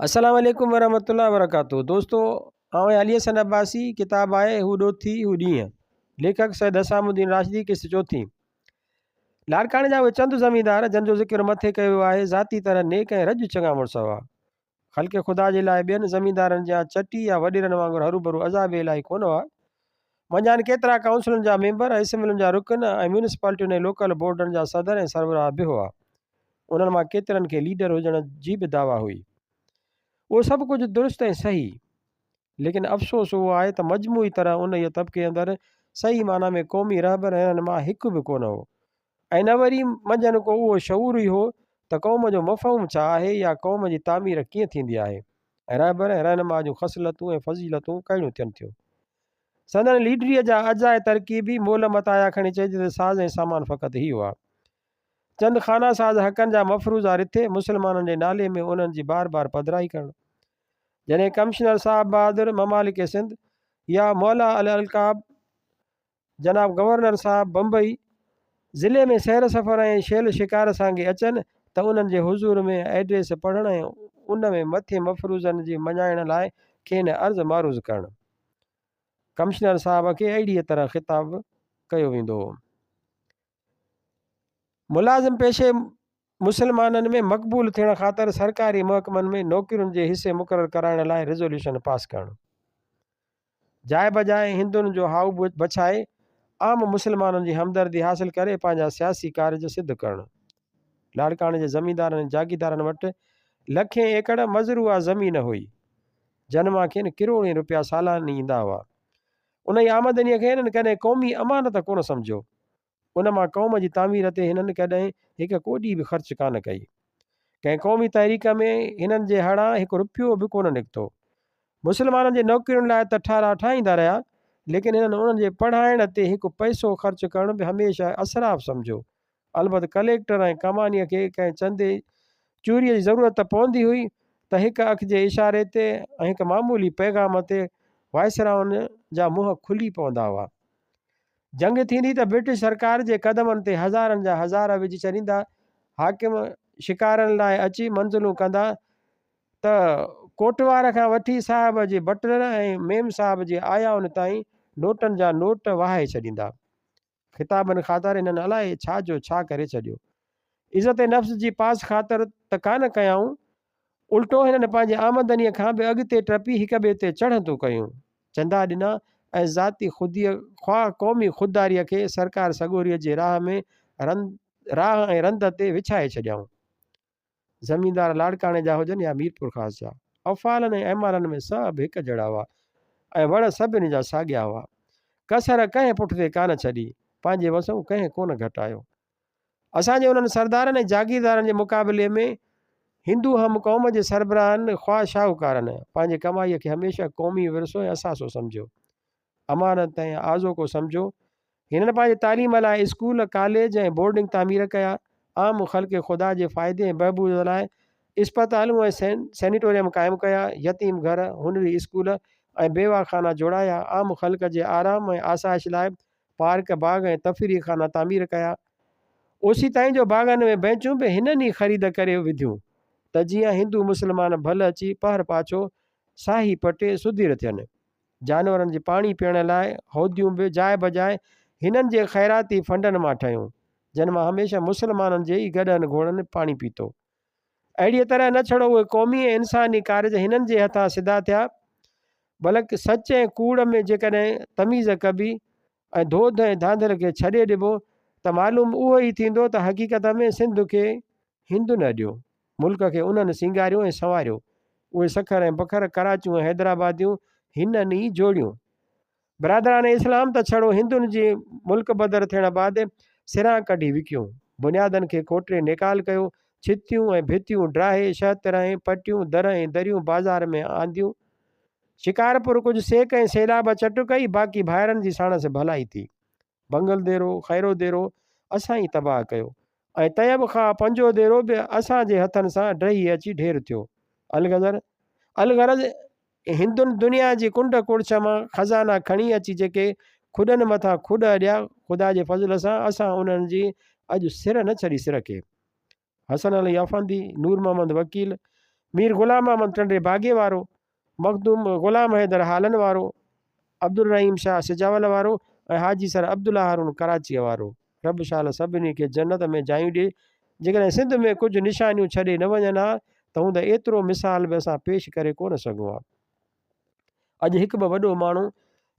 السلام عليڪم ورحمة الله وبرڪاته دوستو آئون علي حسن عباسي ڪتاب آهي هو ڏوٿي هو ڏينهن ليکڪ سيد حسام الدين راشدي قسط چوٿين لاڙڪاڻي جا اهي چند زميندار جن جو ذڪر مٿي ڪيو ويو آهي ذاتي طرح نيڪ ۽ رڄ چڱا مڙس هئا خلق خدا جي لاء ٻين زميندارن جيان چٽي يا وڏيرن وانگر هروڀرو عذاب الاهي ڪونه هئا منجهان ڪيترا ڪائونسلن جا ميمبر اسيمبلين جا رڪن ۽ ميونسپالٽين ۽ لوڪل بورڊن جا صدر ۽ سربراهه به هئا انهن مان ڪيترن کي ليڊر هجڻ جي به دعويٰ هئي. اهو سڀ ڪجهه درست ۽ صحيح، ليڪن افسوس اهو آهي ته مجموعي طرح انهيء طبقي اندر صحيح معنيٰ ۾ قومي رهبر هنن مان هڪ به ڪونه هو ۽ نه وري منجهن ڪو اهو شعور ئي هو ته قوم جو مفهوم ڇا آهي يا قوم جي تعمير ڪيئن ٿيندي آهي ۽ رهبر ۽ رهنما جون خصلتون ۽ فضيلتون ڪهڙيون ٿين ٿيون. سندن ليڊريء جا اجزاء ترڪيبي مول متايا کڻي چئجي ته ساز ۽ سامان فقط هي هئا. چند خانه ساز حقن جا مفروضا رٿي مسلمانن جي نالي ۾ انهن جي بار بار پڌرائي ڪرڻ. جڏهن ڪمشنر صاحب بهادر ممالڪ سنڌ يا معليٰ الالقاب جناب گورنر صاحب بمبئي ضلعي ۾ سير سفر ۽ شيل شڪار سانگي اچن ته انهن جي حضور ۾ ائڊريس پڙهڻ ۽ ان ۾ مٿين مفروضن جي مڃائڻ لاء کين عرض معروض ڪرڻ. ڪمشنر صاحب کي اهڙيء طرح خطاب ڪيو ويندو هو. ملازم پيشي مسلمانن ۾ مقبول ٿيڻ خاطر سرڪاري محڪمن ۾ نوڪرين جي حصي مقرر ڪرائڻ لاء ريزوليوشن پاس ڪرڻ. جاء بجاء هندن جو هائو بڇائي عام مسلمانن جي همدردي حاصل ڪري پنهنجا سياسي ڪارج سڌ ڪرڻ. لاڙڪاڻي جي زميندارن ۽ جاگيردارن وٽ لکين ايڪڙ مزروعه زمين هئي، جن مان کين ڪروڙين رپيا سالاني ايندا هئا. انهيء آمدنيء کي هنن ڪڏهن قومي امانت ڪونه سمجهيو. ان مان قوم جي تعمير تي هنن ڪڏهن هڪ ڪوڏي به خرچ ڪانه ڪئي. ڪنهن قومي تحريڪ ۾ هنن جي هڙان هڪ رپيو به ڪونه نڪتو. مسلمانن جي نوڪرين لاء ته ٺهراء ٺاهيندا رهيا، ليڪن هنن انهن جي پڙهائڻ تي هڪ پئسو خرچ ڪرڻ به هميشه اسراف سمجهيو. البت ڪليڪٽر ۽ ڪمانيء کي ڪنهن چندي چوريء جي ضرورت پوندي هئي ته هڪ اک جي اشاري تي ۽ هڪ معمولي پيغام تي وائسرائن جا منهن کلي پوندا هئا. جنگ ٿيندي ته برٽش سرڪار جي قدمن تي هزارن جا هزار وجهي ڇڏيندا. حاڪم شڪارن لاء اچي منزلون ڪندا ته ڪوٽوار کان وٺي صاحب جي بٽلر ۽ ميم صاحب جي آيائن تائين نوٽن جا نوٽ وهائي ڇڏيندا. خطابن خاطر هنن الائي ڇا جو ڇا ڪري ڇڏيو. عزت نفس جي پاس خاطر ته ڪانه ڪيائون، الٽو هنن پنهنجي آمدنيء کان به اڳتي ٽپي هڪ ٻئي تي چڙهندون ڪيون، چندا ڏنا ۽ ذاتي خوديء خواهه قومي خودداريء کي سرڪار سڳوريء جي راهه ۾ راهه ۽ رند تي وڇائي ڇڏيائون. زميندار لاڙڪاڻي جا هجن يا ميرپورخاص جا، افعالن ۽ اعمالن ۾ سڀ هڪ جهڙا هئا ۽ وڙ سڀني جا ساڳيا هئا. ڪسر ڪنهن پٺتي ڪانه ڇڏي، پنهنجي وسئون ڪنهن ڪونه گهٽايو. اسان جي انهن سردارن ۽ جاگيردارن جي مقابلي ۾ هندو هم قوم جي سربراهن خواهه شاهوڪارن پنهنجي ڪمائيء کي هميشه قومي ورثو ۽ اثاثو سمجهيو. امانت ۽ آزوڪو سمجهيو. هنن پنهنجي تعليم لاء اسڪول، ڪاليج ۽ بورڊنگ تعمير ڪيا. عام خلق خدا جي فائدي ۽ بهبود لاء اسپتالون ۽ سينيٽوريم قائم ڪيا. يتيم گهر، هنري اسڪول ۽ بيوه خانا جوڙايا. عام خلق جي آرام ۽ آسائش لاء پارڪ، باغ ۽ تفريحي خانا تعمير ڪيا. اوسيتائين جو باغن ۾ بئنچون به هنن ئي خريد ڪري وڌيون ته جيئن هندو مسلمان ڀل اچي پهر پاڇو ساهي پٽي سڌير ٿين. جانورن جي پاڻي پيئڻ لاء حوديون به جاء بجاء هنن جي خيراتي فنڊن مان ٺهيون، جن مان هميشه مسلمانن جي ئي گڏهن گهوڙن پاڻي پيتو. اهڙيء طرح نه ڇڙو اهي قومي ۽ انساني ڪارج هنن جي هٿان سڌا ٿيا، بلڪ سچ ۽ ڪوڙ ۾ جيڪڏهن تميز ڪبي ۽ ڌوڌ ۽ ڌانڌل کي ڇڏي ڏبو ته معلوم اهو ئي ٿيندو ته حقيقت ۾ سنڌ کي هندن اڏيو. ملڪ کي انهن سينگاريو ۽ سنواريو. اهي سکر ۽ بکر، ڪراچيون ۽ حيدرآباديون هنن ئي جوڙيون. برادران اسلام ته ڇڙو هندن جي ملڪ بدر ٿيڻ بعد سران ڪڍي وڪيون. بنيادن کي کوٽري نيڪال ڪيو، ڇتيون ۽ ڀتيون ڊاهي، شهترهين، پٽيون، در ۽ دريون بازار ۾ آنديون. شڪارپور ڪجهه سيڪ ۽ سيلاب چٽ ڪئي، باقي ڀائرن جي ساڻس ڀلائي ٿي. بنگل ديرو، خيرو ديرو اسان ئي تباهه ڪيو ۽ طيب خواهه پنجو ديرو به اسان جي هٿن سان ڊهي اچي ڍير ٿيو. الغرض الغرض هندن دنيا جي ڪنڊ ڪڙڇ مان خزانا کڻي اچي جيڪي کڏن مٿان کڏ اڏيا، خدا جي فضل سان اسان انهن جي اڄ سر نه ڇڏي سر کي. حسن علي افندي، نور محمد وڪيل، مير غلام محمد ٽنڊي باگي وارو، مخدوم غلام حيدر هالن وارو، عبدالرحيم شاهه سجاول وارو ۽ حاجي سر عبدالله هارون ڪراچيء وارو. رب شال سڀني کي جنت ۾ جايون ڏي. جيڪڏهن سنڌ ۾ ڪجهه نشانيون ڇڏي نه وڃن ها ته هوند ايترو مثال به اسان پيش ڪري ڪونه سگهون ها. اڄ هڪ به وڏو ماڻهو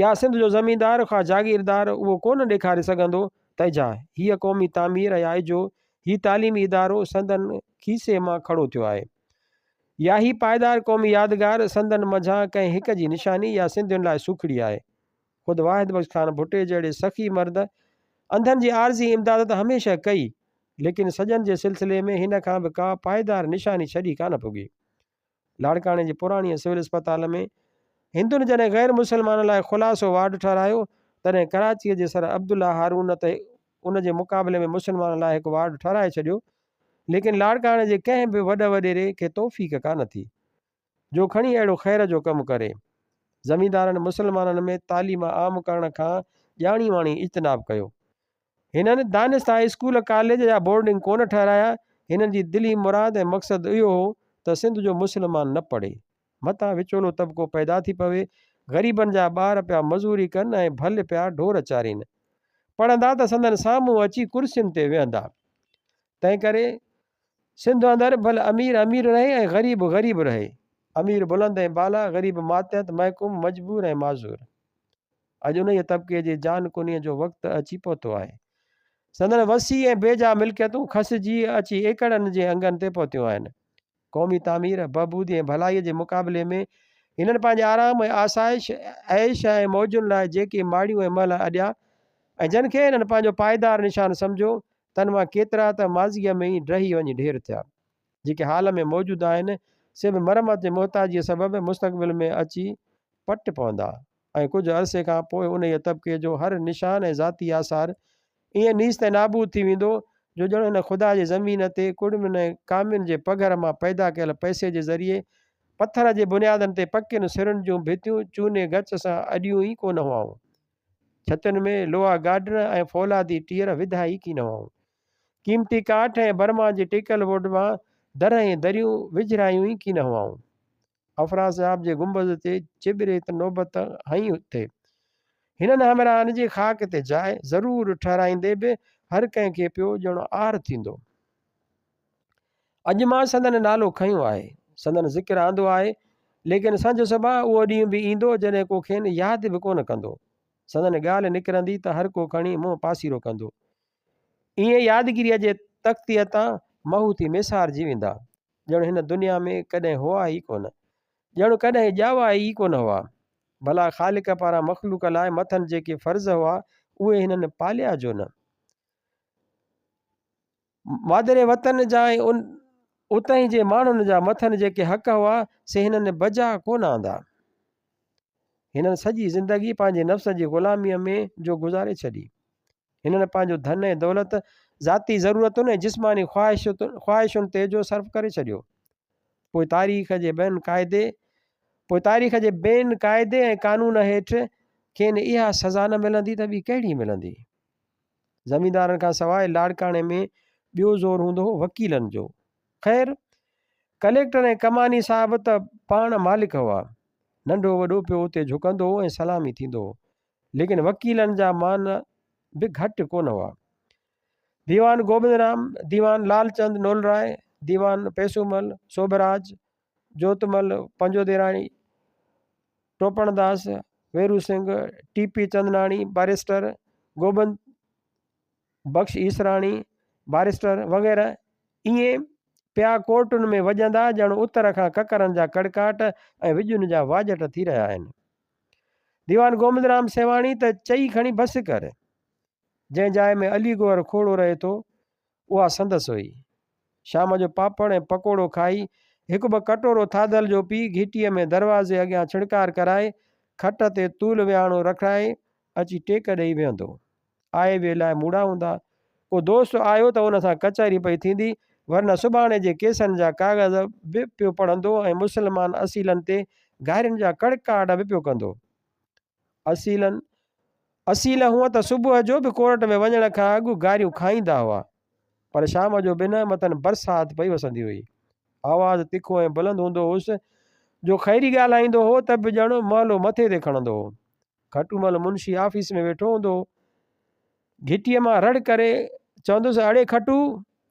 يا سنڌ جو زميندار خواه جاگيردار اهو ڪونه ڏيکاري سگهندو ته اجها هيء قومي تعمير يا اجهو هي تعليمي ادارو سندن کيسي مان کڙو ٿيو آهي يا هي پائيدار قومي يادگار سندن منجهان ڪنهن هڪ جي نشاني يا سنڌين لاء سوکڙي آهي. خود واحد بخش خان ڀٽي جهڙي سخي مرد انڌن جي عارضي امداد ته هميشه ڪئي ليڪن سڄن جي سلسلي ۾ هن کان به ڪا پائيدار نشاني ڇڏي ڪانه پڳي. لاڙڪاڻي جي پراڻيء سول اسپتال ۾ هندن جڏهن غير مسلمانن لاء خلاصو وارڊ ٺهرايو، تڏهن ڪراچيء جي سر عبدالله هارون ته ان جي مقابلي ۾ مسلمانن لاء هڪ وارڊ ٺهرائي ڇڏيو، ليڪن لاڙڪاڻي جي ڪنهن به وڏ وڏيري کي توفيق ڪانه ٿي، جو کڻي اهڙو خير جو ڪم ڪري. زميندارن مسلمانن ۾ تعليم عام ڪرڻ کان ڄاڻي واڻي اجتناب ڪيو. هنن دانسته اسڪول، ڪاليج يا بورڊنگ ڪونه ٺهرايا. هنن جي دلي مراد ۽ مقصد اهو هو ته سنڌ جو مسلمان نه پڙهي. متان وچولو طبقو پيدا ٿي پوي. غريبن جا ٻار پيا مزوري ڪن ۽ ڀل پيا ڍور چارين. پڙهندا ته سندن سامهون اچي ڪرسين تي ويهندا. تنهنڪري سنڌ اندر ڀل امير امير رهي ۽ غريب غريب رهي. امير بلند ۽ بالا، غريب ماتحت، محڪوم، مجبور ۽ معذور. اڄ انهيء طبقي جي جان ڪنيء جو وقت اچي پهتو آهي. سندن وسيع ۽ بيجا ملڪيتون کسجي اچي ايڪڙن جي انگن تي پهتيون آهن. قومي تعمير، بهبودي ۽ ڀلائيء جي مقابلي ۾ هنن پنهنجي آرام ۽ آسائش، عيش ۽ موجن لاء جيڪي ماڙيون ۽ محل اڏيا ۽ جن کي هنن پنهنجو پائيدار نشان سمجهيو، تن مان ڪيترا ته ماضيء ۾ ئي ڊهي وڃي ڍير ٿيا. جيڪي حال ۾ موجود آهن، سي به مرمت جي محتاجيء سبب مستقبل ۾ اچي پٽ پوندا. ۽ ڪجهه عرصي کان پوء انهيء طبقي جو هر نشان ۽ ذاتي آثار ائين نيست ۽ نابود ٿي ويندو جو ڄڻ هن خدا جي زمين تي ڪڙمين ۽ ڪامين جي پگهر مان پيدا ڪيل پئسي جي ذريعي پٿر جي بنيادن تي پڪين سرن جون ڀتيون چوني گچ سان اڏيون ئي ڪونه هئائون. ڇتين ۾ لوها گاڊر ۽ فولادي ٽيئر وڌا ئي ڪين هئائون. قيمتي ڪاٺ ۽ برما جي ٽيڪل ووڊ مان در ۽ دريون وجهرايون ئي ڪين هئائون. افراسياب جي گنبذ تي چٻري ته نوبت هنئي اٿي. هنن همراهن جي خاڪ تي جاء ضرور ٺهرائيندي به هر ڪنهن کي پيو ڄڻ عار ٿيندو. اڄ مان سندن نالو کنيو آهي، سندن ذڪر آندو آهي، ليڪن سنجهه صبح اهو ڏينهن به ايندو جڏهن ڪو کين ياد به ڪونه ڪندو. سندن ڳالهه نڪرندي ته هر ڪو کڻي منهن پاسيرو ڪندو. ائين يادگيريء جي تختيء تان محو ٿي ميسارجي ويندا. ڄڻ هن دنيا ۾ ڪڏهن هئا ئي ڪونه. ڄڻ ڪڏهن ڄاوا ئي ڪونه هئا. ڀلا خالق پاران مخلوق لاء مٿن جيڪي فرض هئا، اهي هنن پاليا جو نه. مادر وطن جا ۽ اتهين جي ماڻهن جا مٿن جيڪي حق هئا، سي هنن بجا ڪونه آندا. هنن سڄي زندگي پنهنجي نفس جي غلاميء ۾ جو گذاري ڇڏي. هنن پنهنجو ڌن ۽ دولت ذاتي ضرورتن ۽ جسماني خواهشن تي جو صرف ڪري ڇڏيو. پوء تاريخ جي بين قاعدي پوء تاريخ جي بين قاعدي ۽ قانون هيٺ کين اها سزا نه ملندي ته ٻي ڪهڙي ملندي؟ زميندارن کان سواء لاڙڪاڻي ۾ ٻيو زور هوندو هو وڪيلن جو. خير ڪليڪٽر ۽ ڪماني صاحب ته پاڻ مالڪ هئا. ننڍو وڏو پيو اتي جهڪندو هو ۽ سلامي ٿيندو هو. ليڪن وڪيلن جا مان به گهٽ ڪونه هئا. Diwan Gobind Ram, Diwan Lalchand Navalrai, Diwan Pesumal, Sobhraj, Jotmal Panjodirani, Topandas, Veru Singh, T P Chandnani, barrister, Gobind Bakhsh Israni, barrister, وغيره ائين پيا ڪورٽن ۾ وڄندا ڄڻ اتر کان ڪڪرن جا ڪڙڪاٽ ۽ وڄن جا واڄٽ ٿي رهيا آهن. ديوان گوبند رام سيوهاڻي ته چئي کڻي بس ڪر. جنهن جاء ۾ علي گوهر کوڙو رهي ٿو، اها سندس هئي. شام جو پاپڙ ۽ پڪوڙو کائي، هڪ ٻه ڪٽورو ٿاڌل جو پي، گهٽيء ۾ دروازي اڳيان ڇڻڪار ڪرائي، کٽ تي طول ويهاڻو رکرائي، اچي ٽيڪ ڏيئي ويهندو. آئي وئي لاء موڙا هوندا. ڪو دوست آيو ته ان سان ڪچهري پئي ٿيندي، ورنه سڀاڻي جي ڪيسن جا ڪاغذ به پيو پڙهندو ۽ مسلمان اصيلن تي گارين جا ڪڙڪاٽ به پيو ڪندو. اصيلن اصيل هونء ته صبح جو به ڪورٽ ۾ وڃڻ کان اڳ گاريون کائيندا هئا، پر شام جو بنهه مٿن برسات پئي وسندي هئي. آواز تکو ۽ بلند هوندو هوس، جو خيري ڳالهائيندو هو ته به ڄڻ محلو مٿي تي کڻندو هو. کٽومل منشي آفيس ۾ ويٺو هوندو هو. گهٽيء مان رڙ ڪري چوندس، اڙي کٽو،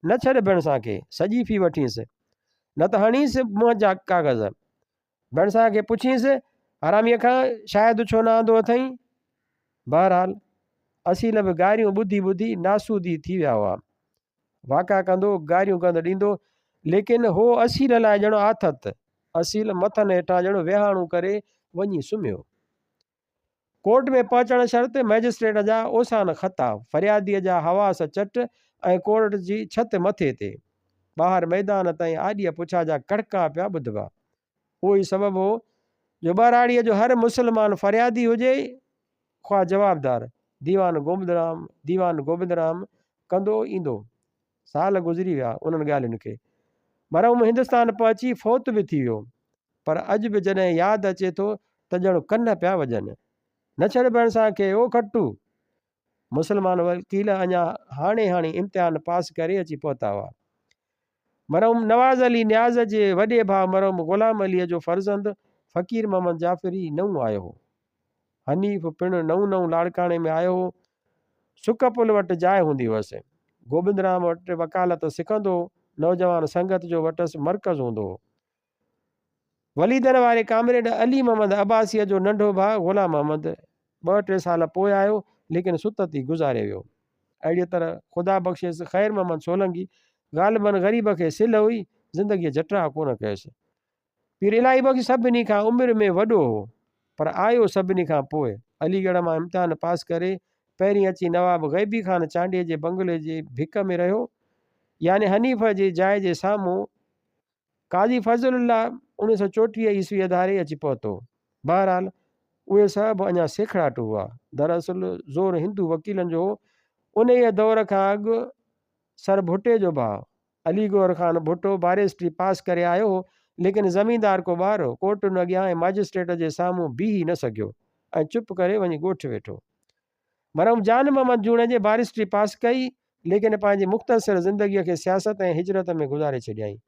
نه ڇڏ ڀيڻسان کي، سڄي في وٺينس، نه ته هڻينس منهن جا ڪاغذ. ڀيڻسان کي پڇينس، حراميء کان شاهد ڇو نه آندو اٿئي؟ بهرحال، اصيل به گاريون ٻڌي ٻڌي ناسودي ٿي ويا هئا. واڪا ڪندو، گاريون گند ڏيندو، ليڪن هو اصيل لاء ڄڻ آٿت. اصيل مٿن هيٺان ڄڻ ويهاڻو ڪري وڃي سمهيو. ڪورٽ ۾ پهچڻ شرط مئجسٽريٽ جا اوسان خطا، فرياديء جا حواس چٽ ۽ ڪورٽ جي ڇت مٿي تي. ٻاهر ميدان تائين آڏيء پڇا جا ڪڙڪا پيا ٻڌبا. اهو ئي سبب هو جو ٻهراڙيء جو هر مسلمان فريادي هجي خواه جوابدار، ديوان گوبندرام، ديوان گوبندرام ڪندو ايندو. سال گذري ويا انهن ڳالهين کي. مرحوم هندستان پهچي فوت به ٿي ويو. پر اڄ به جڏهن ياد اچي ٿو ته ڄڻ ڪن پيا وڄن. نه ڇڏ ڀيڻسان کي او کٽو! مسلمان وڪيل اڃا هاڻي هاڻي امتحان پاس ڪري اچي پهتا هئا. مرحوم نواز علي نياز جي وڏي ڀاء مرحوم غلام عليء جو فرزند فقير محمد جعفري نئون آيو هو. حنيف پڻ نئون نئون لاڙڪاڻي ۾ آيو هو. سڪ پل وٽ جاء هوندي هئس. گوبندرام وٽ وڪالت سکندو هو. نوجوان سنگت جو وٽس مرڪز هوندو هو. وليدن واري ڪامريڊ علي محمد عباسيء جو ننڍو ڀاء غلام محمد ٻه ٽي سال پوء آيو، ليڪن ستت ئي گذاري ويو. اهڙيء طرح خدا بخشيس خير محمد سولنگي غالباً غريب کي سلهه هئي، زندگيء جٽراء ڪونه ڪيس. پير الاهي بخش سڀني کان عمر ۾ وڏو هو، پر آيو سڀني کان پوء. علي ڳڙهه مان امتحان پاس ڪري پهرين اچي نواب غيبي خان چانڊيي جي بنگلي جي ڀڪ ۾ رهيو، يعني حنيف جي جاء جي سامهون قاضي فضل الله 1934 عيسويء ڌاري اچي پهتو. بهرحال اهي سڀ اڃا سيکڙاٽ هئا. دراصل زور هندو وڪيلن جو هو. انهيء دور کان اڳ سر ڀٽي جو ڀاء علي گوهر خان ڀٽو باريسٽري پاس ڪري آيو هو، ليڪن زميندار ڪو ٻار هو، ڪورٽن اڳيان ۽ مئجسٽريٽ جي سامهون بيهي نه سگهيو ۽ چپ ڪري وڃي ڳوٺ ويٺو. مرحوم جان محمد جوڻيجي بارسٽري پاس ڪئي، ليڪن پنهنجي مختصر زندگيء کي سياست ۽ هجرت ۾ گذاري ڇڏيائين.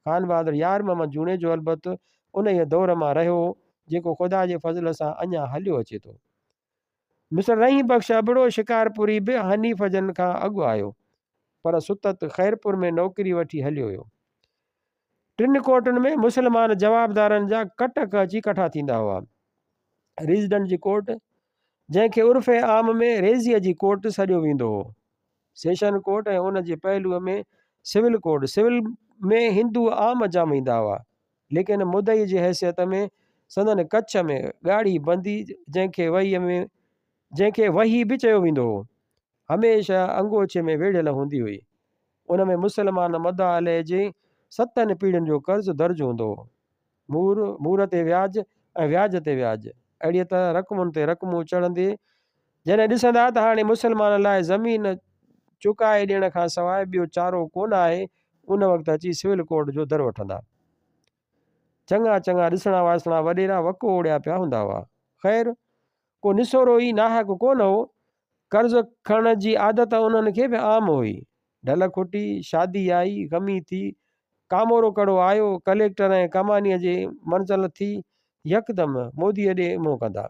خانبهادر يار محمد جوڻيجو البت انهيء دور مان رهيو هو، جيڪو خدا جي فضل سان اڃا هليو اچي ٿو. مسٽر رحيم بخش ابڙو شڪارپوري به حنيف جن کان اڳ آيو، پر ستت خيرپور ۾ نوڪري وٺي هليو ويو. ٽن ڪورٽن ۾ مسلمان جوابدارن جا ڪٽڪ اچي ڪٺا ٿيندا هئا. ريزيڊنٽ جي ڪورٽ، جنهن کي عرف عام ۾ ريزيء جي ڪورٽ سڏيو ويندو هو. سيشن ڪورٽ ۽ ان جي پهلوء ۾ سول ڪورٽ. سول ۾ هندو عام جام ايندا هئا، ليڪن مدعي جي حيثيت ۾ سندن ڪڇ ۾ ڳاڙهي بندي، جنهن کي وهيء ۾ جنهن کي وهي به چيو ويندو هو، هميشه انگوڇي ۾ ويڙهيل هوندي هئي. ان ۾ مسلمان مدعا عليه جي ستن پيڙهين جو قرض درج هوندو هو. مور، مور تي وياج ۽ وياج تي وياج. اهڙيء طرح رقمن تي رقمون چڙهندي جڏهن ڏسندا ته هاڻي مسلمانن لاء زمين چڪائي ڏيڻ کان سواء ٻيو چارو ڪونه آهي، ان وقت اچي سول ڪورٽ جو در وٺندا. چڱا چڱا ڏسڻا وائسڻا وڏيرا وڪو اڙيا پيا هوندا هئا. خير، ڪو نسورو ئي ناحق ڪونه هو. قرض کڻڻ جي عادت انهن کي به عام هئي. ڍل کٽي، شادي آئي، غمي ٿي، ڪامورو ڪڙو آيو، ڪليڪٽر ۽ ڪمانيء جي منزل ٿي، يڪدم موديء ڏي منهن ڪندا.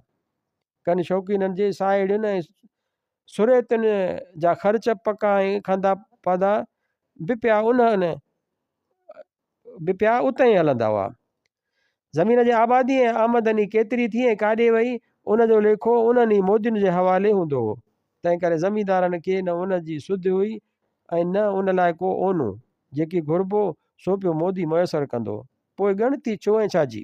ڪن شوقينن جي ساهيڙين ۽ سريتن جا خرچ پڪا ۽ کندا پاڌا به پيا انهن به پيا اتي ئي هلندا هئا. زمين جي آبادي ۽ آمدني ڪيتري ٿي ۽ ڪاڏي وئي، ان جو ليکو انهن ئي مودين جي حوالي هوندو هو. تنهنڪري زميندارن کي نه ان جي سڌ هئي ۽ نه ان لاء ڪو اونو. جيڪي گهربو، سو پيو مودي ميسر ڪندو. پوء ڳڻتي ڇو ۽ ڇا جي؟